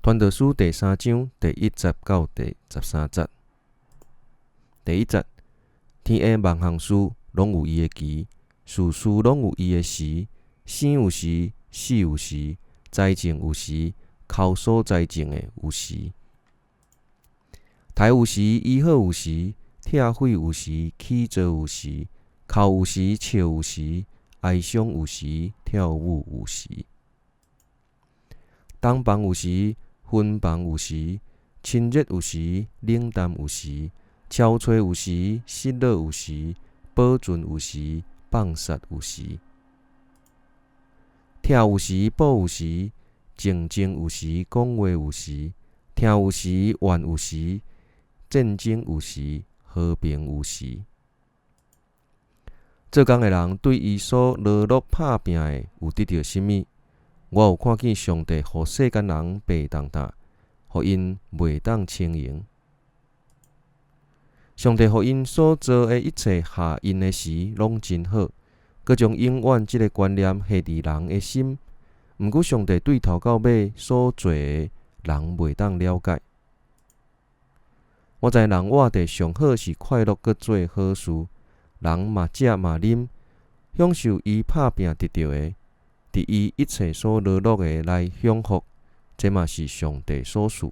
傳道書第三章第一節到第十三節。第一節，天下萬項事攏有伊的期，事事攏有伊的時，生有時，死有時，栽種有時，摳所栽種的有時。刣有時，醫好有時，拆毀有時，起造有時，哭有時，笑有時，哀傷有時，跳舞有時。洞房有時，分房有時，親熱有時，冷淡有時，搜揣有時，失落有時，保存有時，放殺有時。拆有時，補有時，靜靜有時，講話有時，疼有時，怨有時，戰爭有時，和平有時。做工的人對伊所勞碌拍拚的有得著啥物？我有看見上帝予世間人白澹澹，予𪜶袂當充盈。上帝予𪜶所造的一切合𪜶的時，攏真好，閣將永遠這个觀念下佇人的心。毋過上帝對頭到尾所做的，人袂當了解。我知人活著上好是快樂閣做好事，人嘛食嘛啉，享受伊拍拚得著的，佇伊一切所勞碌的來享福，這嘛是上帝所賜。